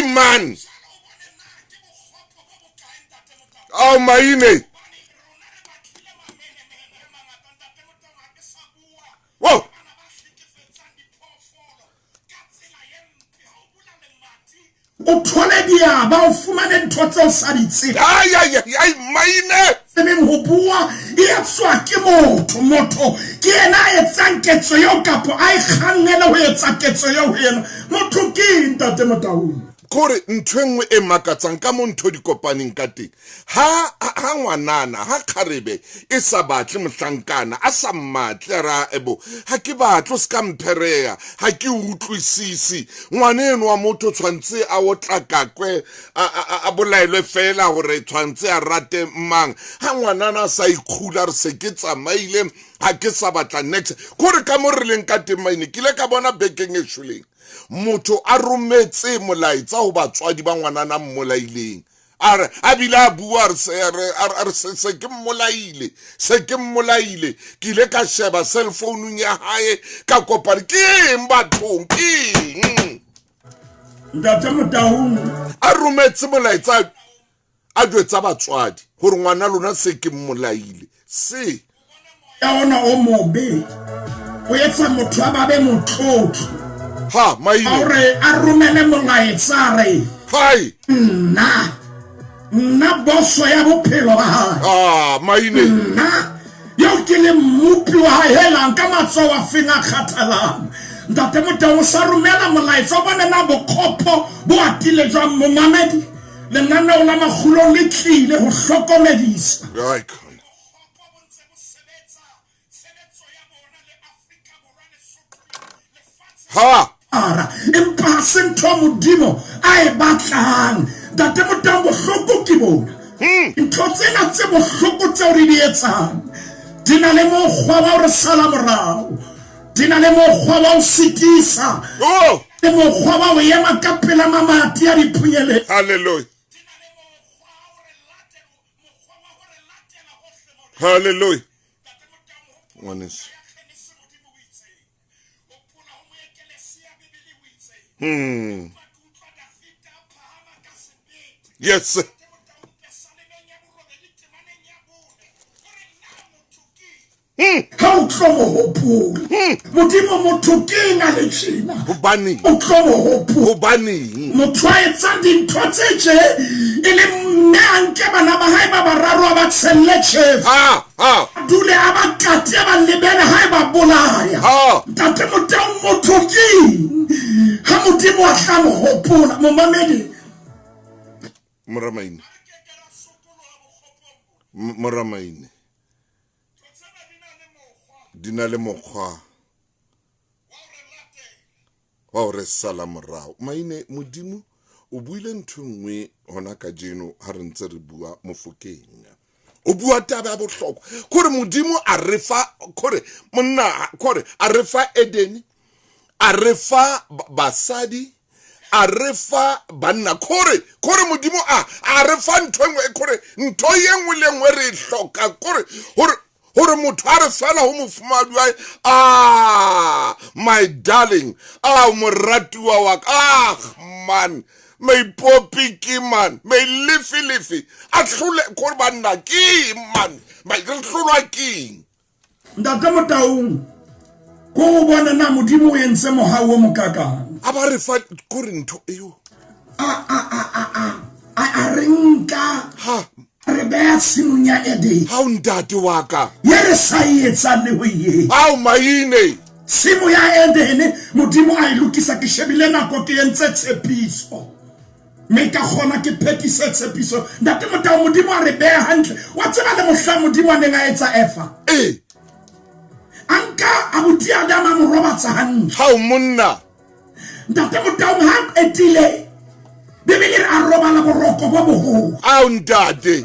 Ai man. Ao maine. Wow. O thole diaba, o fumane ntho tseo sa di tsebeng. Ai ai ai ai maine. Tsebeng ho bua e etswa ke motho. Motho ke yena a etsang ketso eo kapo a e kgannele ho etsa ketso eo ho yena. Motho ke eng, Ntate Motaung? Kore ntho e nngwe e makatsang ka mo ntho di kopaneng ka teng, ha ha ngwanana, ha kgarebe e sa batle mohlankana, a sa mmatle, a re ae bo, ha ke batle, o se ka mphereya, ha ke utlwisise. Ngwana eno wa motho tshwantse a otlakakwe, a bolaelwe fela hore tshwantse a rate mang. Ha ngwanana a sa ikgula, a re se ke tsamaile, ha ke sa batla next. Kore ka mo re leng ka teng maine, ke ile ka bona bekeng e shweleng, motho a rometse molaetsa ho batswadi ba ngwanana mmolaileng, a re a bile a bua a re se ke mmolaile, se ke mmolaile. Ke ile ka sheba cell phone ya hae, ka kopana ke eng bathong, ke eng? Ntate Motaung a rometse molaetsa a jwetsa batswadi hore ngwana lona se ke mmolaile. Se ya ona o mobe o etsa motho a babe motlotlo. Ha maine hore a romele molaetsa re hai nna nna boso ya bophelo ba hae. Ah maine nna eo ke le mmopi wa hae, helang ka matsoho a feng a kgathalang. Ntate Motaung o sa romela molaetsa o bone na bokgopo bo atile jwang. Momamedi, lenaneo la Makgulong le tlile ho hlokomedisa. Ha ara empa ha se ntho Modimo a e batlang. Ntate Motaung, bohloko ke bona. Ntho tsena tse bohloko tseo re di etsang di na le mokgwa wa ho re sala morao, di na le mokgwa wa ho sitisa, le mokgwa wa ho ema ka pela mamati a diphunyeleng. Hallelujah. Hallelujah. Ngwaneso. Yes. Ha o tlo mo hopola. Modimo motho ke eng a le tjena? Hobaneng? O tlo mo hopola. Hobaneng? Motho a etsang dintho tse tje e le mme a nke bana ba hae ba bararo a ba tshelle tjhefu. Ha ha. Dule a ba kate a ba lebele ha e ba bolaya. Ha. Ntate Motaung, motho ke eng ha Modimo a tla mo hopola? Momamedi. Moramaine. Moramaine. Di na le mokgwa wa ho re sala morao. Maine, Modimo o buile ntho nngwe hona kajeno ha re ntse re bua Mofokeng. O bua taba ya bohlokwa kore Modimo a re fa, kore monna, kore a re fa Edene, a re fa basadi, a re fa banna, kore kore Modimo a re fa ntho engwe, kore ntho ye nngwe le nngwe re e hloka, kore hore hore motho a re fela ho mofumahadi wa hae, ah my darling, ah moratuwa wa ka, ah man, maipopi ke man, mailefilefi a hlole, kore banna ke eng man, re hlolwa ke eng? Ntate Motaung, ko o bona na Modimo o entse mohau o mokakang. A ba re fa kore ntho eo. A re nka. Ha. Re beha tshimong ya Edene. Hao ntate wa ka. Ye re sa e etsang le ho e etsa. Hao maine. Tshimo ya Edene Modimo a e lokisa, ke shebile nako ke entse tshepiso. Mme ka kgona ke phethise tshepiso. Ntate Motao, Modimo a re beha hantle. Wa tseba le mohla Modimo a neng a etsa Eva. Ee. A nka abuti Adama a mo robatsa hantle. Hao monna. Ntate Motaung ha qetile, Bibele re a robala boroko bo boholo. Ao ntate.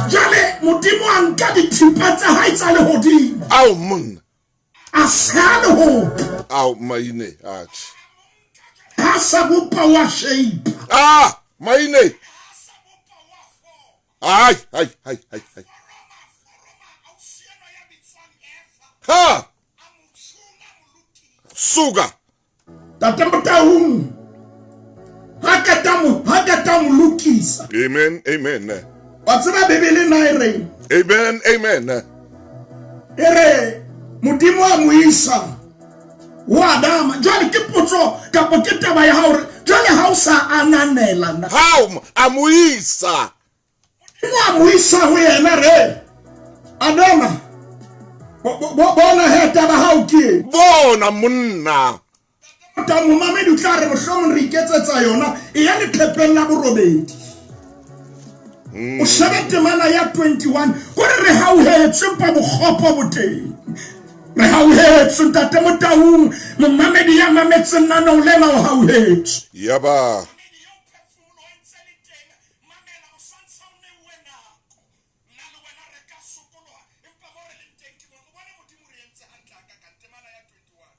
Jwale Modimo a nka dithipa tsa hae tsa lehodimo. Ao monna. A seha lehopo. Ao maine atjhe. Ha sa bopa wa shape. Ah maine. Ai ai ai ai ai. Ha. Suka. Tate Motaung. Ha ka qeta mo ha qeta mo lokisa. Amen, amen. Wa tseba Bibele na e reng? Amen, amen. E re Modimo a mo isa ho Adama. Jwale ke potso kapa ke taba ya hao hore jwale ha o sa ananela na. How a mo isa. Modimo a mo isa ho yena re Adama bona he taba hao ke eng? Bona monna. Ta momamedi o tla re mohlomong re iketsetsa yona e ya leqhepeng la borobedi. O shebe temana ya 21 kore re hauhetswe empa bokgopo bo teng. Re hauhetswe ntate Motaung, momamedi ya mametseng naneong lena o hauhetswe. Yaba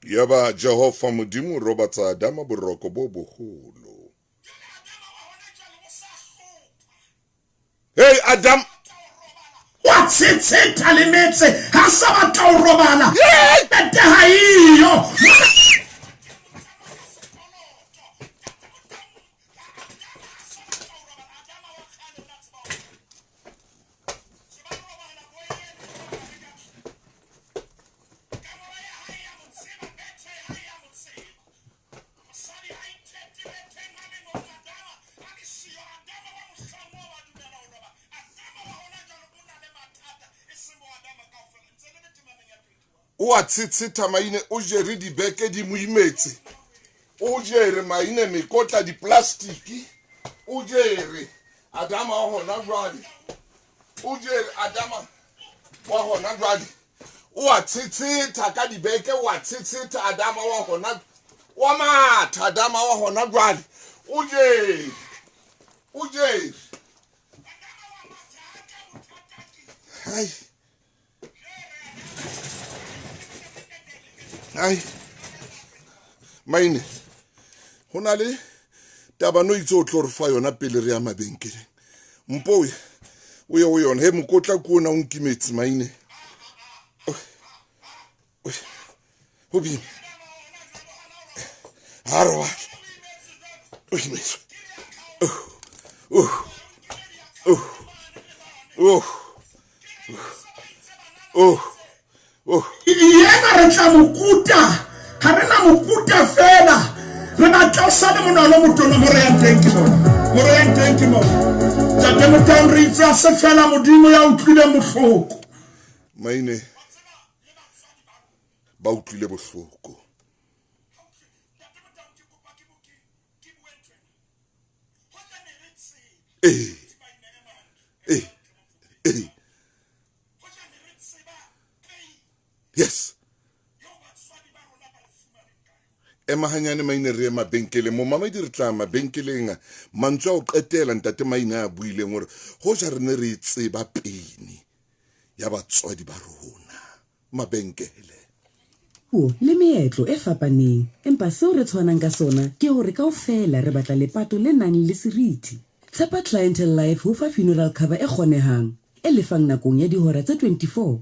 Yaba Jehova Modimo o robatsa Adama boroko bo boholo. Hey Adam, wa tshetsheta le metse ha sa batla ho robala tete ha eyo. O a tshetshetha maine, o jere dibeke di mo imetse, o jere maine mekotla diplastiki, o jere Adama wa hona jwale, o jere Adama wa hona jwale, o a tshetshetha ka dibeke, o a tshetshetha Adama wa hona, wa matha Adama wa hona jwale, o jere, o jere. Hai. Ai. Maine. Ho na le taba no itse o tlo re fa yona pele re ya mabenkeleng. Mpo o ye ho yona. He mokotla ke ona o nkimetse maine. Ho bima. Ha robala. O imetswe. Oh. Oh. Oh. Oh. Oh. Oh. Yena re tla mo kuta, ha re na mo kuta fela, re batla o sale monwana o motona mo re yang teng ke mona, mo re yang teng ke mona. Ntate Motaung re itse ha se fela Modimo ya utlwileng bohloko. Maine ba utlwile bohloko. Ee. Ee. Ee. Yes. Ema hanyane maine re ye mabenkeleng. Momamedi re tla mabenkeleng. Mantswe a ho qetela ntate Maine a buileng hore hoja re ne re e tseba pele ya batswadi ba rona. Mabenkele. Puo le meetlo e fapaneng, empa seo re tshwanang ka sona ke hore kaofela re batla lepato le nang le seriti. Tshepa Clientele Life ho fa funeral cover e kgonehang, e lefang nakong ya dihora tse 24.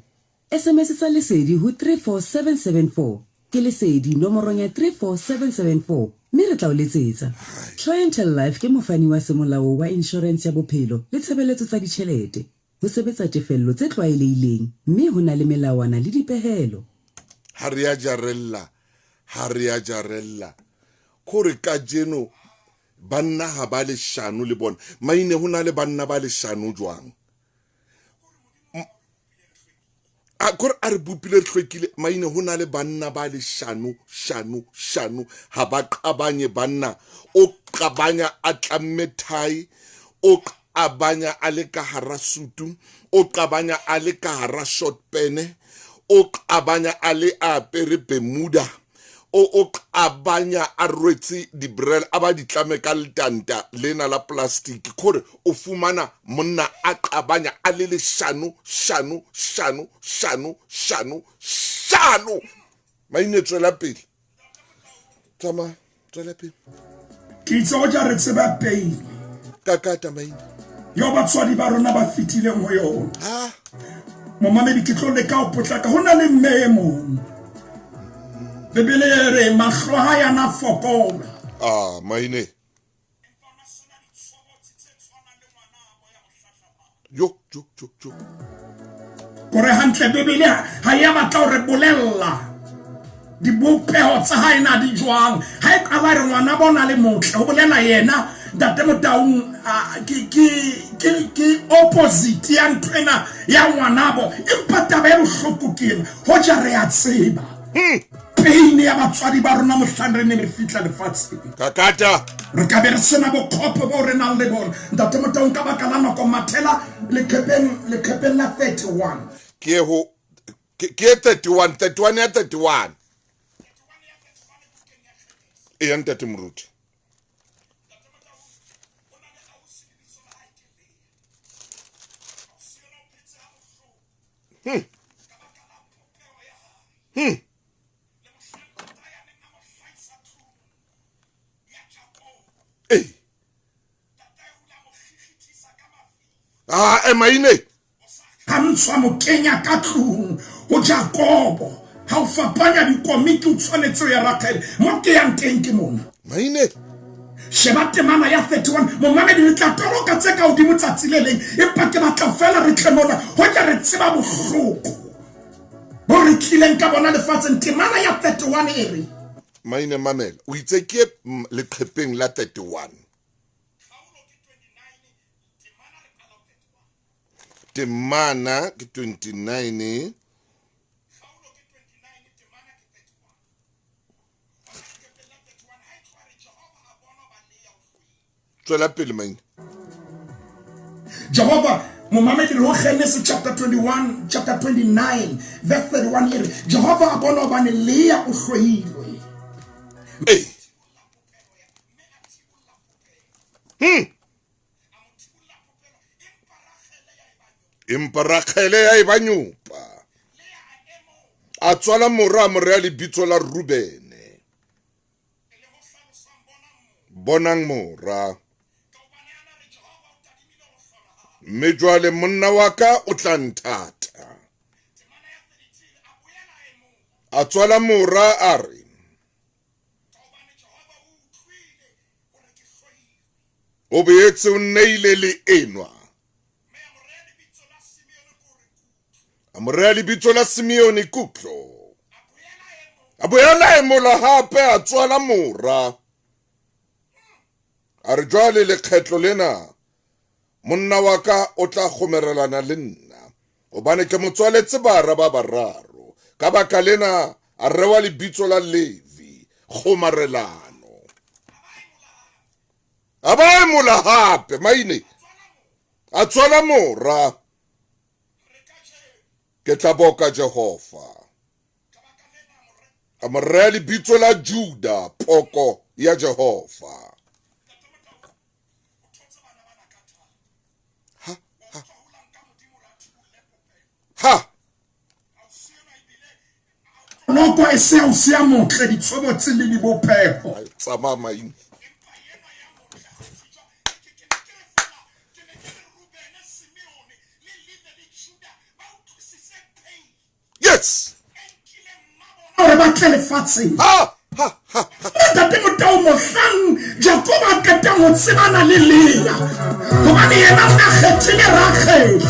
SMS tsa Lesedi ho 34774, ke Lesedi nomorong ya 34774 mme re tla o letsetsa. Clientele Life ke mofani wa semolao wa inshorense ya bophelo le tshebeletso tsa ditjhelete. Ho sebetsa tefello tse tlwaelehileng mme ho na le melawana le dipehelo. Ha re ya jarella, ha re ya jarella. Kore kajeno banna ha ba leshano le bona. Maine ho na le banna ba leshano jwang? A kore a re bopile re hlwekile. Maine ho na le banna ba leshano, shano, shano. Ha ba qabanye banna. O qabanya a tlamme thai, o qabanya a le ka hara sutu, o qabanya a le ka hara short pene, o qabanya a le a apere Bermuda, o o qabanya a rwetse dibrel a ba di tlame ka letanta lena la plastic. Kore o fumana monna a qabanya a le leshano, shano, shano, shano, shano, shano. Maine tswela pele. Tsamaya, tswela pele. Ke itse ho ja re tseba pain. Kakata maine. Yo batswadi ba rona ba fetileng ho yona. Ha. Momamedi ke tlo leka ho potlaka ho na le mme e mong. Bibele e re mahlo ha yana fokola. Ah, maine. Yo, yo, yo, yo. Kore hantle Bibele ha ya batla ho re bolella dibopeho tsa hae na di jwang. Ha e qala re ngwana bona le motle, ho bolela yena Ntate Motaung ke ke ke ke opposite ya nthwena ya ngwanabo. Empa taba e bohloko ke ena, hoja re a tseba pain ya batswadi ba rona mohlang re ne re fihla lefatsheng. Kakata. Re ka be re sena bokgopo boo re nang le bona. Ntate Motaung, ka baka la nako, mathela leqhepeng leqhepeng la 31. Ke ho ke ke 31 31 ya 31. E ya Ntate Moruti. Ee. Ah, e maine. Ha ntshwa mo kenya ka tlung ho Jakobo. Ha o fapanya dikomiki o tshwanetse ho ya Ragele. Mo ke yang teng ke mona. Maine. Sheba temana ya 31. Momamedi, re tla toloka tse ka hodimo tsatsi le leng, empa ke batla feela re tle mona hoja re tseba bohloko bo re tlileng ka bona lefatsheng. Temana ya 31 e re, Maine mamela. O itse ke leqhepeng la 31. Temana ke 29. Tswela pele maine. Jehova momamedi re ho Genesis chapter 21 chapter 29 verse 31 e re Jehova a bona hobane Lea o hloilwe. Ee. Empa Ragele ya eba nyopa. A tswala mora, a mo rea lebitso la Rubene. Bonang mora. Mme jwale monna wa ka o tla nthata. A tswala mora a re, o boetse o nneile le enwa. A mo rea lebitso la Simeone kutlo. A boela a emola hape a tswala mora. A re jwale lekgetlo lena monna wa ka o tla kgomerelana le nna, hobane ke mo tswaletse bara ba bararo. Ka baka lena a rewa lebitso la Levi, kgomarelano. A ba emola hape maine, a tswala mora. Ke tla boka Jehova. A mo rea lebitso la Juda, poko ya Jehova. Ha, ha. Ha. Noko e se o se motle ditshobotsi le dibopeho. Tsamaya maine. Yes. Hore ba tle lefatsheng. Ha, ha, ha, ha. Ntate Motau, mohlang Jakobo a qetang ho tsebana le Lea, hobane yena o na kgethile Ragele,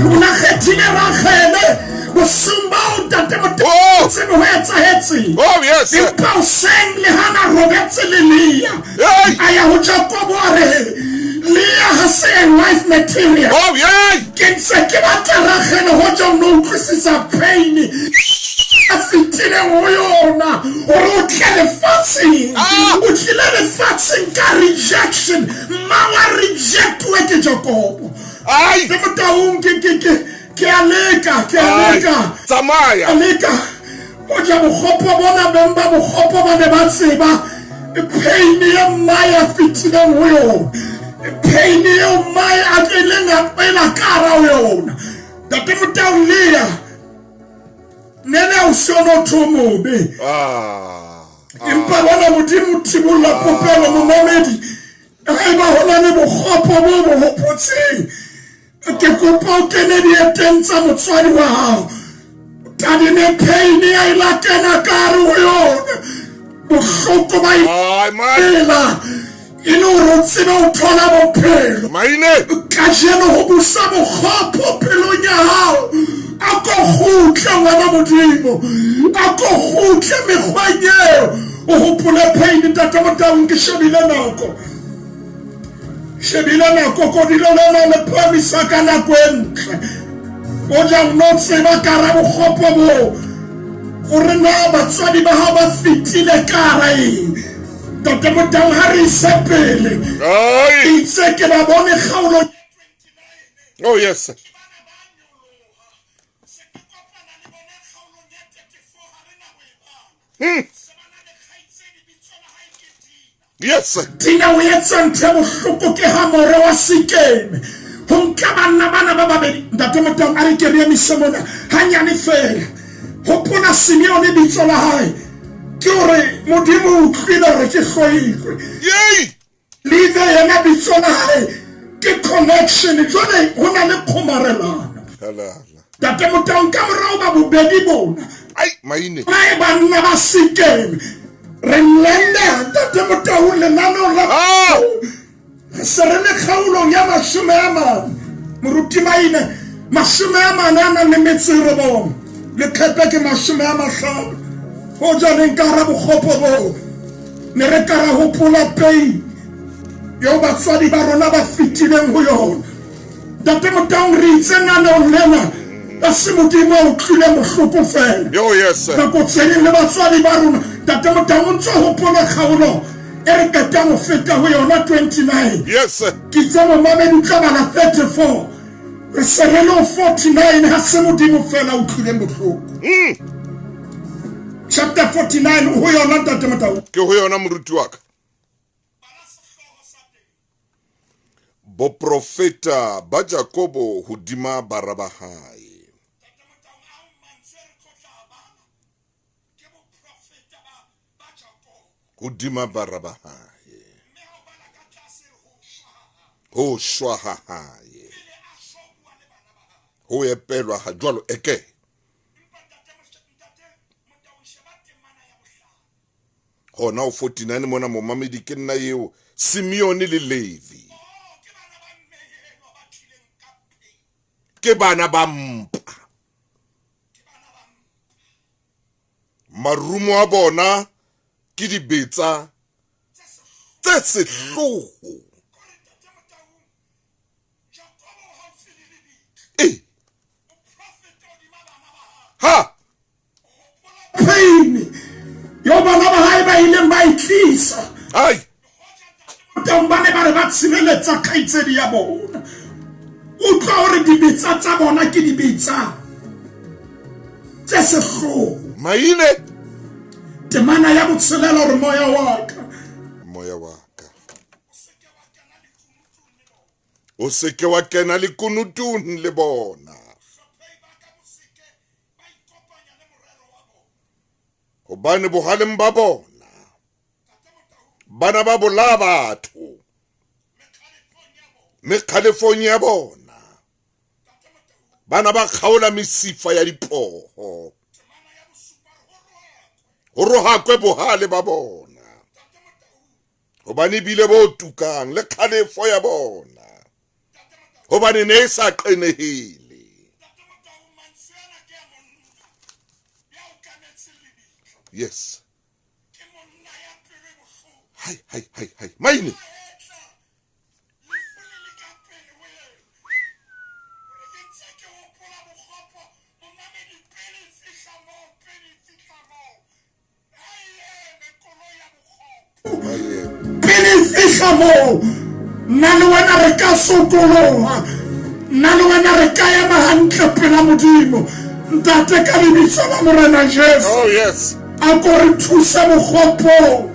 o na kgethile Ragele bosiung bao Ntate Motau Oh! tsebe ho etsahetseng. Oh, yes. Empa hoseng le ha na robetse le Lea, Hey! a ya ho Jakobo a re, Lea ha se a wife material. Oh, yeah. Ke ntse ke batla Ragele hoja o no utlwisisa pain a fetileng ho yona hore o tle lefatsheng. Ah! O tlile lefatsheng ka rejection. Mma wa rejectwe ke Jakobo. Ai. Ke Motaung, ke ke ke ke a leka, ke a Ai. leka. Tsamaya. A leka. Hoja bokgopo bona beng ba bokgopo ba ne ba tseba pain e mmae a fetileng ho yona, pain eo mmae a tlileng a pela ka hara ho yona. Ntate Motau, Lea ne le o sono tho mobe. Ah. Empa bona Modimo o thibolla popelo momamedi. Haeba ho na le bokgopo bo bo hopotseng, ke kopa o kene dieteng tsa motswadi wa hao. Tadime pain ya ila kena ka hare ho yona. Bohloko ba Ai, man. ela. E le hore o tsebe ho thola bophelo. Maine. Kajeno ho busa bokgopo pelong ya hao. A ko kgutle ngwana Modimo. A ko kgutle mekgweng eo. O hopole pain Ntate Motaung ke shebile nako. Shebile nako kodilo lena le phamisa ka nako e ntle. O jang no tseba ka ra bokgopo bo. Gore na batswadi ba hao ba fetile ka hara eng. Ntate Motau ha re ise pele. Itse ke ba bone kgaolo. Oh yes. Yes. Dina o etsa ntho e bohloko ke Hamore wa Sikeme. Ho nka banna bana ba babedi. Ntate Motau a re ke re emise mona hanyane feela. Hopola Simeone bitso la hae. Ke hore Modimo o utlwile hore ke hloilwe. Yei! Leave yena bitso la hae ke connection. Jwale ho na le kgomarelano. Halala. Ntate Motaung ka morao ba bobedi bona. Ai, maine. Ba e banna ba Sikeme. Re lende Ntate Motaung lenaneong la Ah! Re se re le kgaolong ya 40. Moruti Maine, 40 a nang le metso e robong. Leqhepe ke 50. Ho jaleng ka hara bokgopo boo, ne re ka ra hopola pain eo batswadi ba rona ba fetileng ho yona. Ntate Motaung, re itse naneong lena ka se Modimo a utlwileng bohloko feela. Oh, yes. Nako tse ding le batswadi ba rona. Ntate Motaung, o ntso hopola kgaolo e re qetang ho feta ho yona 29. Yes. Ke itse momamedi o tla bala 34. Re se re le ho 49, ha se Modimo feela a utlwileng bohloko. Chapter 49 ho yona Ntate Motaung. Ke ho yona moruti wa ka. Boprofeta ba Jakobo hodima bara ba hae. Hodima bara ba hae. Ho shwa ha hae. Ho epelwa ha jwalo eke. Hona ho 49 mona momamedi ke nna eo Simeone le Levi. Ke bana ba mpa. Marumo a bona ke dibetsa tse sehloho. E. Ha! Pain. Yo bana ba hae ba ileng ba e tlisa. Ai. Teng ba ne ba re ba tshireletsa kgaitsedi ya bona. Utlwa hore dibetsa tsa bona ke dibetsa tse sehloho. Maine. Temana ya botshelela hore moya wa ka. Moya wa ka. O se ke wa kena lekunutung le bona. Hobane bohaleng ba bona bana ba bolaya batho, mme kgalefong ya bona bana ba kgaola mesifa ya dipoho. Ho rohakwe bohale ba bona, hobane ebile bo tukang le kgalefo ya bona, hobane ne e sa qenehele. Yes. Hai, hai, hai, hai. Maine. Pele fihla moo, nna le wena re ka sokoloha. Nna le wena re ka ema hantle pela Modimo. Ntate ka lebitso la Morena Jesu. Oh yes. A ko re thuse bokgopong.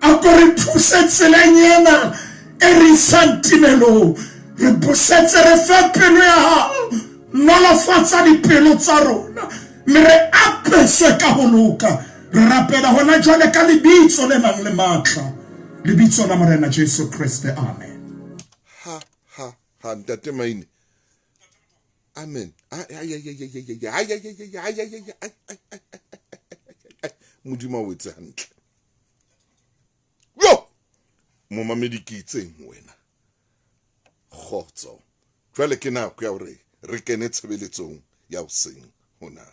A ko re thuse tseleng ena e re isang timelong. Re busetse, re fe pelo ya hao. Nolofatsa dipelo tsa rona, mme re apeswe ka ho loka. Re rapela hona jwale ka lebitso le nang le matla, lebitso la Morena Jesu Kriste. Amen. Ha ha ha, Ntate Maine. Amen. Ai ai ai ai ai ai ai ai ai ai ai ai. Modimo o etse hantle. Yo! Momamedi ke itseng ho wena? Kgotso. Jwale ke nako ya hore re kene tshebeletsong ya hoseng hona.